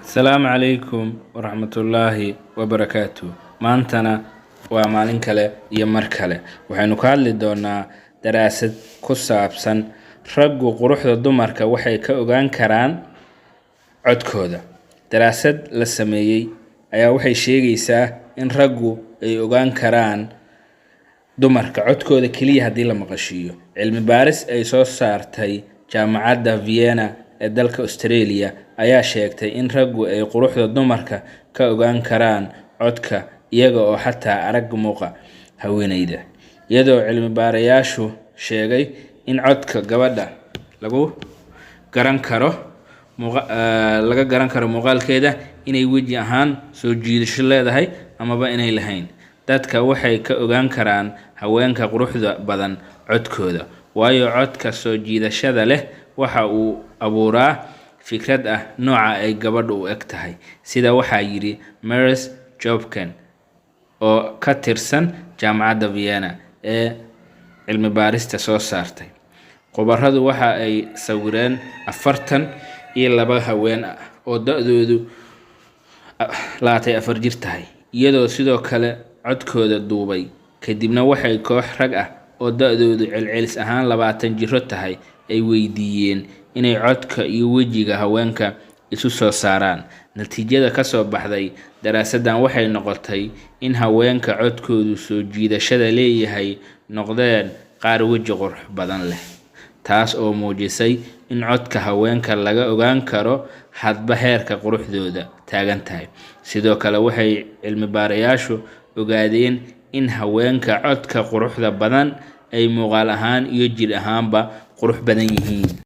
Asalaamu calaykum waraxmatullaahi wabarakaatu. Maantana waa maalin kale iyo mar kale. Waxaynu ka hadli doonaa daraasad ku saabsan raggu quruxda dumarka waxay ka ogaan karaan codkooda. Daraasad la sameeyey ayaa waxay sheegaysaa in raggu ay ogaan karaan dumarka codkooda keliya haddii la maqashiiyo. Cilmi baaris ay soo saartay Jaamacadda Vienna ee dalka Australia ayaa sheegtay in raggu ay quruxda dumarka ka ogaan karaan codka iyaga oo xataa arag muuqa haweeneyda, iyadoo cilmi baarayaashu sheegay in codka gabadha lagu garan karo laga garan karo muuqaalkeeda, inay weji ahaan soo jiidasho leedahay amaba inay lahayn. Dadka waxay ka ogaan karaan haweenka quruxda badan codkooda, waayo codka soo jiidashada leh waxa uu abuuraa fikrad ah nooca ay gabadhu u eg tahay, sida waxaa yidhi Maris Jobken oo ka tirsan Jaamacadda Vienna ee cilmi baarista soo saartay. Khubaradu waxa ay sawireen 42 haween ah oo da'doodu 24 jir tahay, iyadoo sidoo kale codkooda duubay. Kadibna waxay koox rag ah oo da'doodu celcelis ahaan 20 jiro tahay ay weydiiyeen inay codka iyo wejiga haweenka isu soo saaraan. Natiijada ka soo baxday daraasaddan waxay noqotay in haweenka codkoodu soo jiidashada leeyahay noqdeen qaar weji qurux badan leh, taas oo muujisay in codka haweenka laga ogaan karo hadba heerka quruxdooda taagan tahay. Sidoo kale waxay cilmi baarayaashu ogaadeen in haweenka codka quruxda badan ay muuqaal ahaan iyo jidh ahaanba qurux badan yihiin.